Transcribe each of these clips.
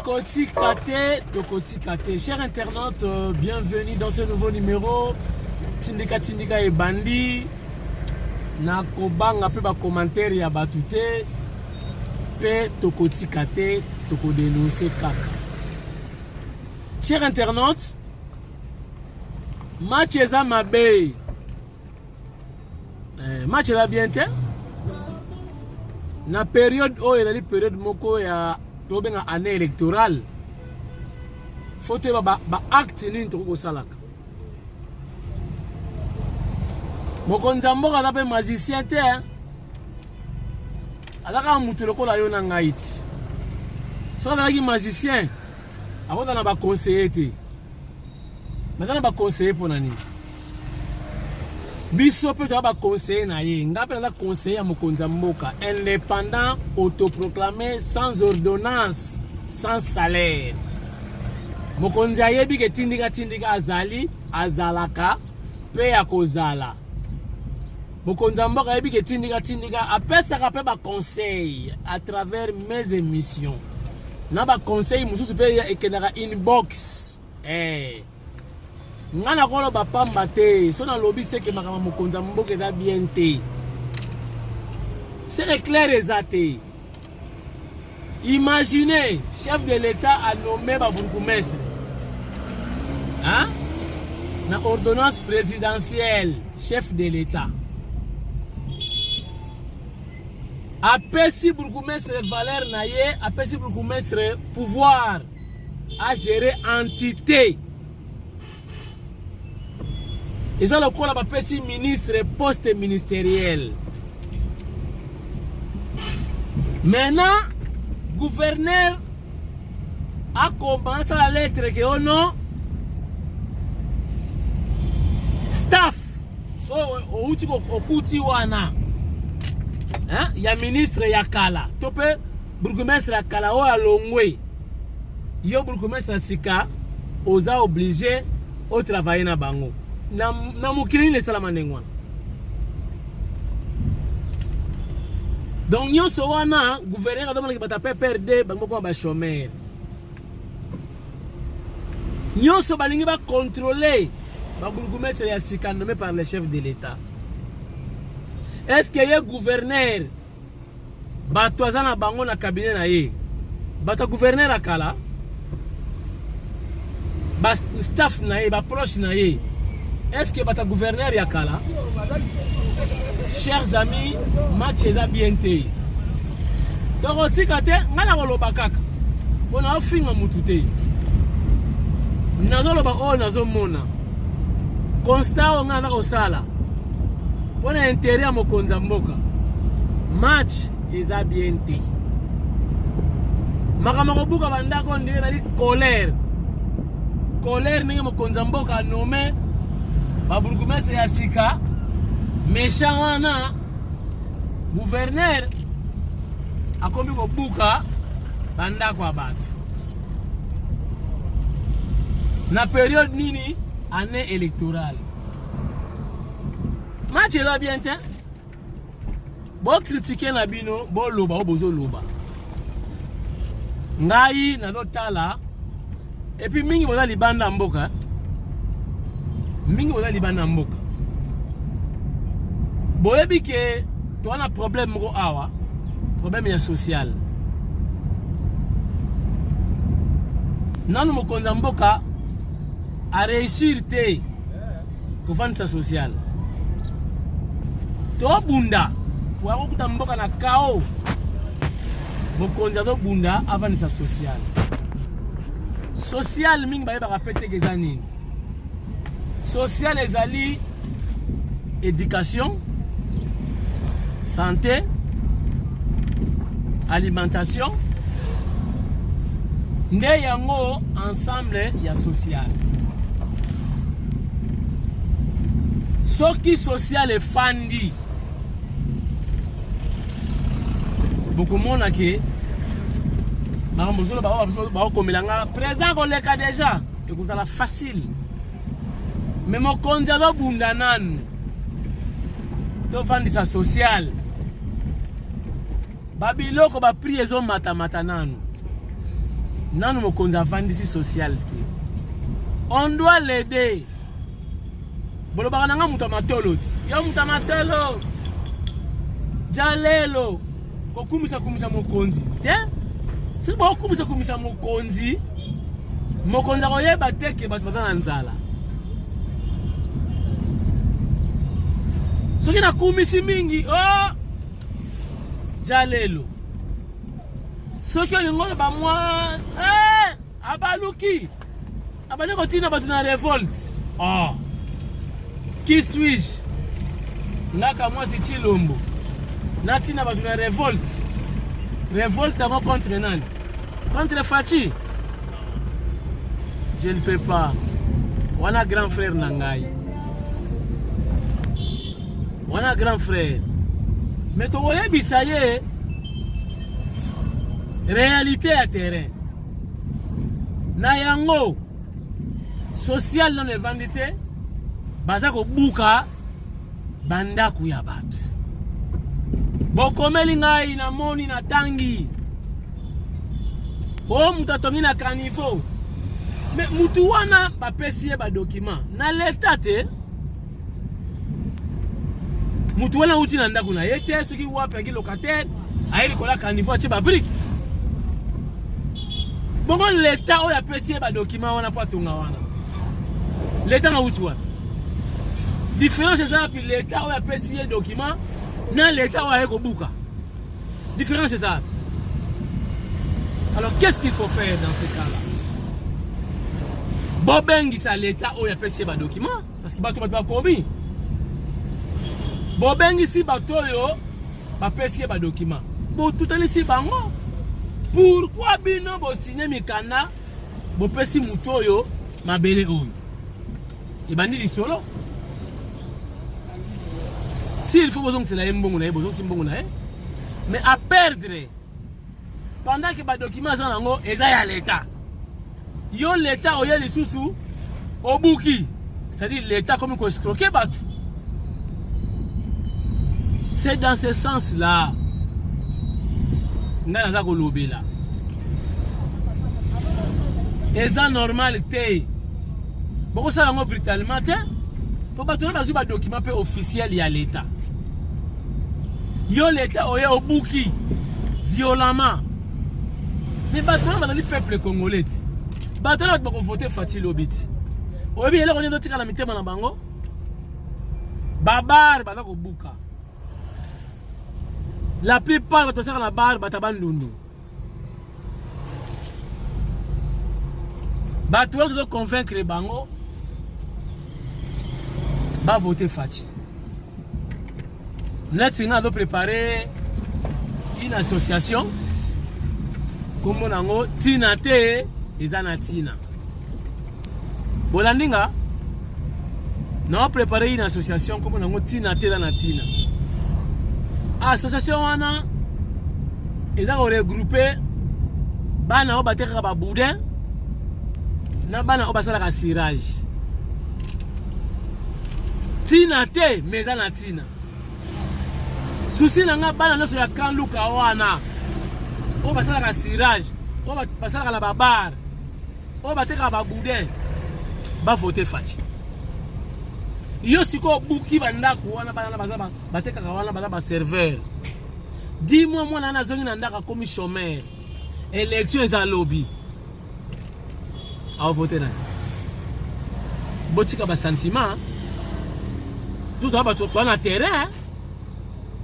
Tokotika te, tokotika te. Chers internautes, euh, bienvenue dans ce nouveau numéro. Tindika Tindika ebandi. Nakobanga pe ba commentaire ya batu te. Pe tokotika te, tokodénoncer kaka. Chers internautes, match eza mabe. Eh, match eza bien te na periode oyo ezali periode moko ya tobenga année électorale fo toyeba baacte ba nini tokoki kosalaka mokonzi ya mboka aza mpe magicien te aza kaka moto lokola yo na ngai ti soki azalaki magicien akozala na baconseiller te naza na baconseiller mpo na nini biso mpe toza baconseiller na ye ngai mpe naza conseiller ya mokonzi ya mboka indépendant autoproclamé sans ordonnance sans salaire mokonzi ayebi ke tindika tindika azali azalaka mpe ya kozala mokonzi ya mboka ayebi ke tindika tindika apesaka mpe baconseil à travers mes émissions na baconseil mosusu mpe ekendaka inbox eh. Nga nakoloba pamba te so nalobi seke makambo mokonzi ya mboka eza bien te seke claire eza te imaginez chef de l'état a nommé ba bourgmestre hein? na ordonnance présidentielle chef de l'état apesi bourgmestre valeur na ye apesi bourgmestre pouvoir a gérer entité eza lokola bapesi ministre poste ministériel maintenant gouverneur akoma asala lettre ke oh non staff oyo outi okuti wana ya ministre ya kala to mpe bourgmestre ya kala oyo alongwe yo bourgmestre ya sika oza oblige otravaille na bango na, na mokili nini esalama ndenge wana donc nyonso wana gouverneur azomonaki bato ya pprd bango bakoma bachomere nyonso balingi bacontrole babourgmestre ya sika nommé par le chef de l'état est ce que ye gouverneur bato aza na bango na cabinet na ye bato ya gouverneur ya kala ba staff na ye baproche na ye est ce que bato ya gouverneur ya kala chers amis match eza bien te tokotika te ngai nakoloba kaka mpo naofinga motu te nazoloba oyo nazomona constat oyo ngai naza kosala mpo na interet ya mokonzi ya mboka match eza bien te makambo ya kobuka bandako ndenge ezali colère colère ndenge mokonzi ya mboka anome babourgmestre ya sika méchant wana gouverneur akomi kobuka bandako ya bato na periode nini année électorale match eza bien te bokritike na bino boloba oyo bozoloba ngai nazotala epuis mingi boza libanda ya mboka mingi boza libanda ya mboka boyebi ke toza na problème moko awa problème ya social nanu mokonzi ya mboka areusir te kofandisa social tobunda po akokuta mboka na kao mokonzi azobunda afandisa social social mingi bayebaka mpe teke eza nini social ezali éducation santé alimentation nde yango ensemble ya social soki social efandi bokomona ke makambo ozoloba bakokomela nga président koleka deja ekozala facile me mokonzi azobunda nanu tofandisa social babiloko baprix ezomatamata nanu. Nanu mokonzi avandisi social te. On doit l'aider. Bolobaka na nga moto ya matolo ti. Yo moto ya matolo. Jalelo. Kokumisa kumisa mokonzi te. Soki bokumisa kumisa mokonzi, mokonzi akoyeba te ke bato baza na nzala. Soki nakumisi mingi, oh jalelo. Soki olingi oloba mwa eh, abaluki abandi kotinda bato na revolte. Oh. Qui suis-je? Nga Kamwasi Tshilombo natinda bato na revolte. Revolte yango contre nani? Contre Fatshi? Je ne peux pas. Wana grand frère na ngai. Wana grand frère. Mais tokoyebisa ye réalité ya terrain. Na yango social nano evandi te, baza kobuka bandako ya bato. Bokomeli ngai namoni natangi o moto atongi na caniveau, me mutu wana bapesi ye badokima na leta te. Mutu wana auti na ndako na ye te, soki wapi aki locataire aye likolo ya caniveau atie babrike. Bongo leta oyo apesi ye badokima wana mpo atonga wana, leta na uti wapi? Différence eza wapi? Leta oyo apesi ye document na leta oyo aye kobuka, différence eza wapi? Alors qu'est-ce qu'il faut faire dans ce cas-là? Bobengisa leta oyo apesi ye badocument, parce que bato bato bakomi. Bobengisi bato oyo bapesi ye badocument, botutanisi bango. Pourquoi bino bosigne mikanda bopesi moto oyo mabele oyo ebandi lisolo? S'il faut bozongisela ye mbongo na ye, bozongisi mbongo na ye, mais à perdre pendant que badocument aza nango eza ya leta. Yo leta oye lisusu obuki, c'est-à-dire leta komi koescroquer bato. C'est dans ce sens là ngai naza kolobela, eza normal te. Bokosala yango brutalement te, mpo bato wana bazwi badocument mpe officiel ya leta. Yo leta oye obuki violemment, mais bato wana bazali peuple congolais ti. Bato wana bato bakovote Fatshi lobi ti. Oyebi eloko nini ezotika na mitema na bango? Babar baza kobuka, la plupart bato basalaka na bar, bato ya Bandundu. Bato wana tozo convaincre bango bavote Fatshi. Neti nga azo préparer une association, kombo nango Tina te eza na ntina. Bolandi nga, nao préparer une association, kombo nango Tina te eza na ntina. Association wana eza koregroupe bana oyo batekaka baboudin na bana oyo basalaka cirage. Ntina te, mais eza na ntina. Susi na nga, bana nyonso ya Kanluka wana oyo basalaka cirage, oyo basalaka na babar, oyo batekaka baboudin, bavote Fatshi. Yo sikoyo obuki bandako wana, bana baza batekaka wana, baza baserveur. Dis-moi, mwana wana azongi na ndako akomi chômeur, élection eza lobi, aovote nani? Botika basentiment. Tozala bato, toza na terrain,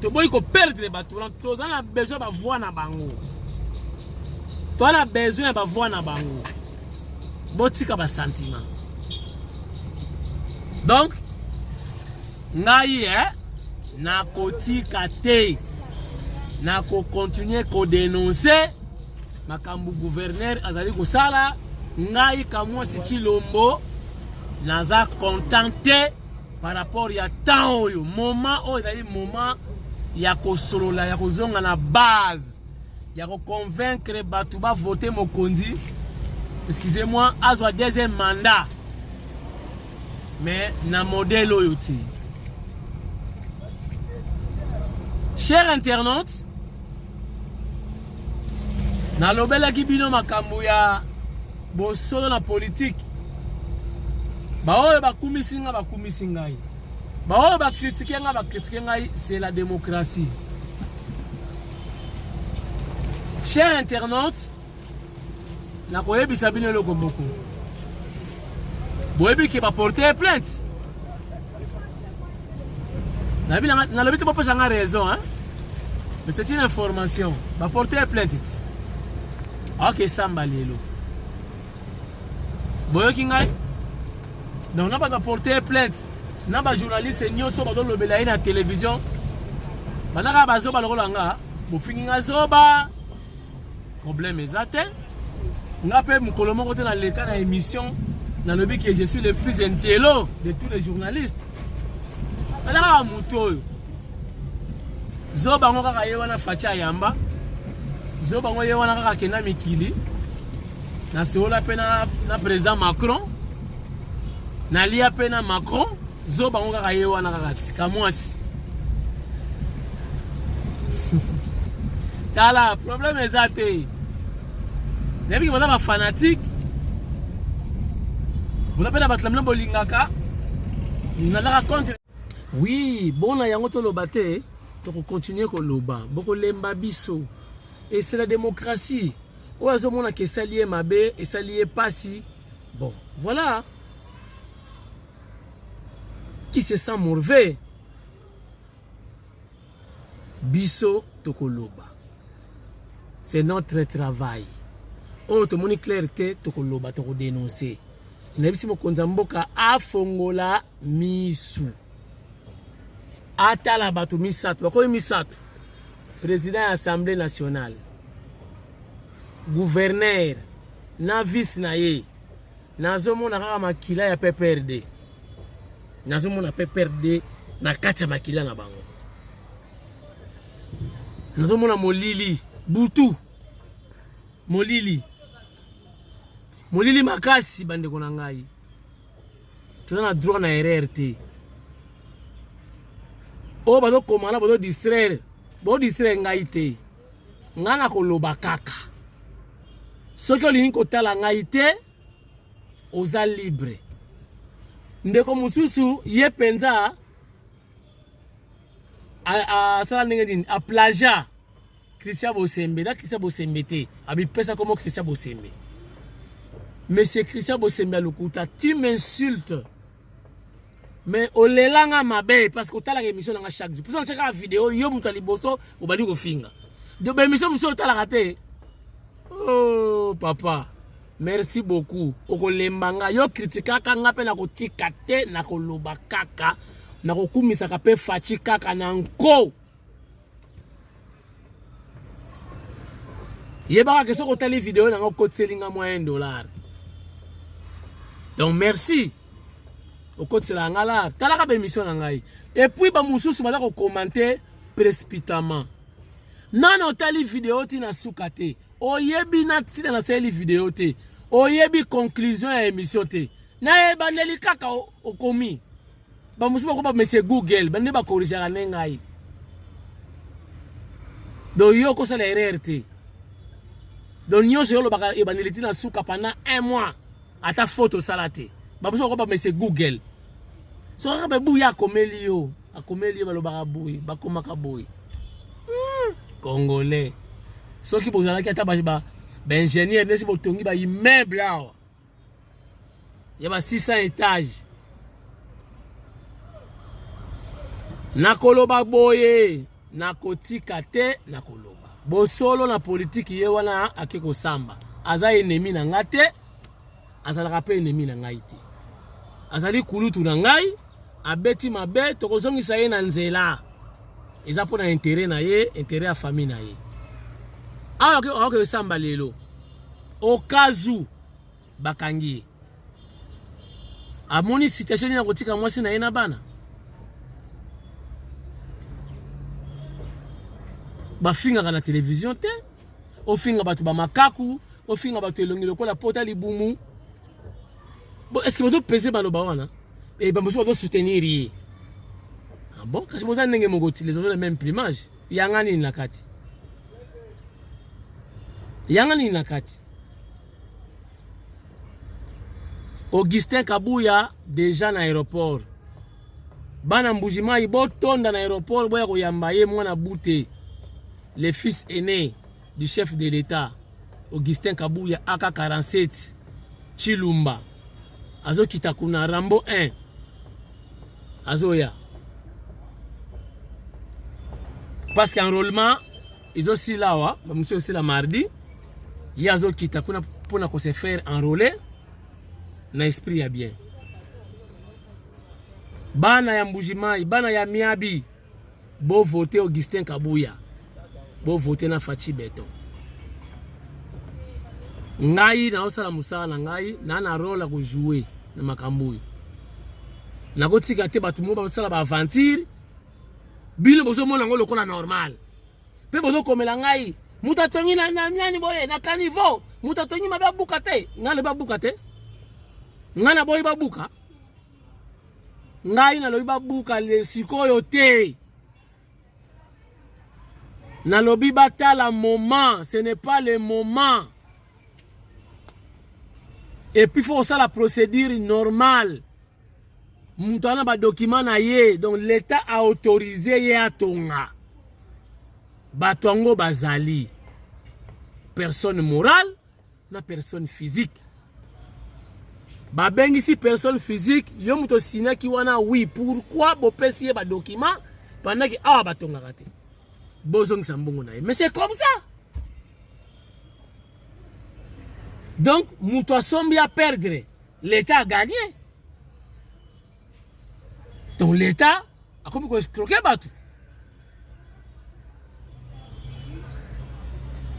toboyi koperdre bato wana. Toza na besoin ya bavoix na bango, toza na besoin ya bavoix na bango. Botika basentiment. Donc ngai nakotika te, nakokontinue kodenonce makambo gouverneur azali kosala. Ngai Kamwasi Tshilombo naza content te par rapport ya temps oyo. Moment oyo ezali moment ya kosolola, ya kozonga na base, ya koconvaincre bato bavote mokonzi, excusez-moi, azwa deuxième mandat, mais na modèle oyo te. Cher internaute, Nalobelaki bino makambo ya bosolo na politiki. Baoyo bakumisi nga bakumisi ngai, baoyo bakritike nga bakritike ngai, c'est la démocratie. Cher internaute, nakoyebisa bino eloko moko. Boyebi ke baporte plainte. Nalobi te bopesa nga raison, hein? Mais c'est une information. Baporte plainte ti. Ok, samba lelo. Boyoki ngai? Donc na bato baporte plainte na ba journaliste nyonso bazolobela ye na télévision, bazaka bazoba lokola nga, bofingi nga zoba, problème eza te. Nga mpe mokolo moko te naleka na émission nalobi que je suis le plus intello de tous les journalistes. Aza kaka moto oyo zoba yango kaka ye wana Fatshi ayamba zoba yango ye wana kaka akenda mikili nasolola mpe na, na président Macron, nalia mpe na Macron, zoba yango kaka ye wana kaka tika mwasi. Tala, problème eza te. Nayebi ke baza bafanatike, boza mpe na bato na bino bolingaka, nazaka contre. Oui, bona yango toloba te, tokokontinue koloba, bokolemba biso. Et c'est la démocratie. Oyo azomona ke esali ye mabe, esali ye pasi. Bon, voilà. Qui se sent mauvais, biso tokoloba. C'est notre travail. Oyo tomoni clair te, tokoloba, tokodénoncer. Nayebisi mokonzi ya mboka afongola misu, atala bato misato, bakomi misato: président ya Assemblée nationale, gouverneur na vice na ye. Nazomona kaka makila ya PPRD, nazomona PPRD na kati ya makila na bango, nazomona molili butu, molili molili makasi. Bandeko na ngai, toza na droit na erreur te. Oyo bazokoma na bazodistraire, bodistraire ngai te. Ngai nakoloba kaka. Soki olingi kotala ngai te, oza libre. Ndeko mosusu ye mpenza asala ndenge nini, aplagia Christian Bosembe na Christian Bosembe te, abipesa komo Christian Bosembe. Monsieur Christian Bosembe alukuta, tu m'insultes mais olelanga mabe parce que otalaka émission nanga chaque jour. Mposa natiaka video, yo moto ya liboso obandi kofinga. Donc baémission mosusu otalaka te. Oh papa, merci beaucoup. Okolemba nga, yo kritikaka nga mpe nakotika te, nakoloba kaka, nakokumisaka mpe Fatshi kaka na nko. Yebaka ke soki otali video nanga, okotiseli nga mwa 1 dollar. Donc merci, okotisela nga la talaka baémission na ngai. Et puis bamosusu baza kocommenter précipitamment. Nano otali video ntina suka te, oyebi na ntina nasaleli video te, oyebi conclusion ya émission te, nayebandeli kaka okomi. Bamosusu bako ba monsieur Google bande bakorrigeaka nde ngai. Donc yo okosala erreur te. Donc nyonso yo olobaka ebandeli ntina suka pendant un mois, ata faute osala te. Bamosusu bako ba monsieur Google. So kaka babuya akomeli yo, akomeli yo, balobaka boye, bakomaka boye. Congolais, soki bozalaki ata baingénieur, nesi botongi baimmeuble awa ya ba 600 étage. Nakoloba boye, nakotika te, nakoloba bosolo na politiki. Ye wana ake kosamba, aza ennemi na nga te, azalaka mpe ennemi na ngai te, azali kulutu na ngai. Abeti mabe, tokozongisa ye na nzela. Eza mpo na intérêt na ye, intérêt ya famille na ye. Awa akoki kosamba lelo, okazu bakangi ye, amoni situation nini akotika mwasi na ye na bana. Bafingaka na télévision te. Ofinga bato bamakaku, ofinga bato elongi lokola pota libumu. Bon, est ce que bozopese baloba wana e bamosusu bazosoutenir ye? Ah bon, kasi boza ndenge moko ti, les oiseaux le même plumage. Yanga nini na kati? Yanga nini na kati? Augustin Kabuya deja na aéroport. Bana Mbujimayi botonda na aéroport boya koyamba ye mwana bute. Le fils aîné du chef de l'État Augustin Kabuya AK 47 Chilumba azokita kuna Rambo 1 azoya parce qu'enrôlement ezosila awa bamosusu ezosila mardi ye azokita kuna mpona ko se faire enrôler na esprit ya bien bana ya Mbujimayi bana ya Miabi bo vote Augustin Kabuya bo vote na Fatshi Beton ngai naosala mosala na ngai na na role ya kojoue na makambo oyo nakotika te bato moko basala baaventure bino bozomona yango lokola normal mpe bozokomela ngai moto atongi na nani boye na caniveau moto atongi mabe abuka te ngai nalobi abuka te ngai naboyi babuka ngai nalobi babuka sikoyo te nalobi batala moment ce n'est pas le moment et puis faut kosala procédure normale moto ana badocument na ye donc l'état a autorisé ye atonga bato yango bazali personne morale na personne physique babengisi personne physique yo moto osignaki wana oui pourquoi bopesi ye badocument pendant ke awa batongaka te bozongisa mbongo na ye mais c'est comme ça donc moto asombi a perdre l'état a gagné donc l'état akomi koescroke bato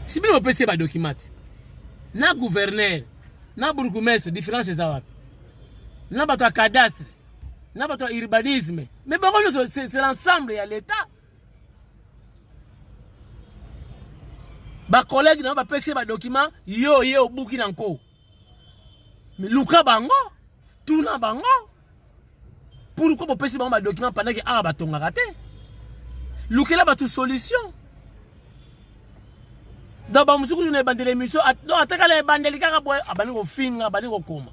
si bino bopesi ye badocument te na gouverneur na bourgmestre différence eza wapi na bato ya cadastre na bato ya urbanisme mais bango nyonso c'est l'ensemble ya l'état bacollègue na yo bapesi ye badocument yo ye obuki na nko luka bango tuna bango pourquoi bopesi bango badocument pendant ke awa batongaka te lukela bato solution donc bamosusu kutu na ebandeli émission donc atakala ebandeli kaka boye abandi kofinga abandi kokoma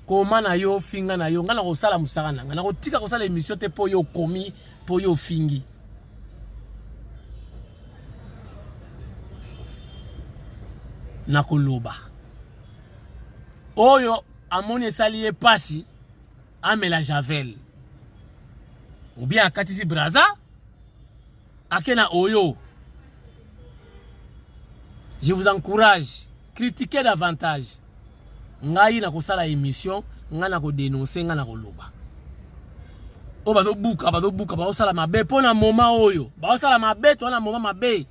koma na yo finga na yo ngai nakosala mosala na ngai nakotika kosala émission te mpo yo okomi mpo yo ofingi nakoloba oyo amoni esali ye pasi amela javel ou bien akatisi braza ake na oyo je vous encourage critiquez davantage ngai nakosala émission ngai nakodenonce ngai nakoloba oyo bazobuka bazobuka bazosala mabe mpo na moma oyo bazosala mabe to na moma mabe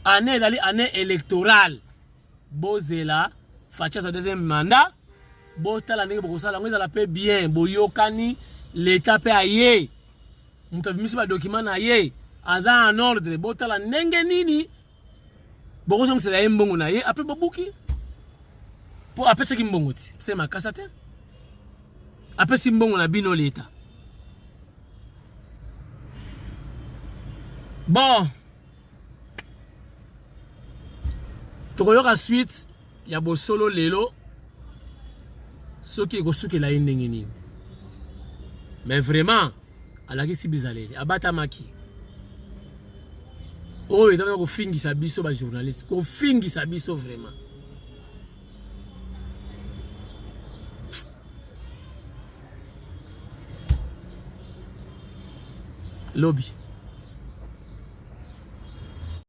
année ezali année électorale bozela Fatshi azwa deuxième mandat botala ndenge bokosala yango ezala mpe bien boyokani leta mpe aye moto abimisi badocument na ye aza en ordre botala ndenge nini bokozongisela ye mbongo na ye apres bobuki mpo apesaki mbongo ti apesaki makasa te apesi mbongo na bino leta bon tokoyoka suite ya bosolo lelo soki ekosukela ye ndenge nini mais vraiment alakisi bizaleli abatamaki oyo eza kofingisa biso ba journaliste kofingisa biso vraiment lobi.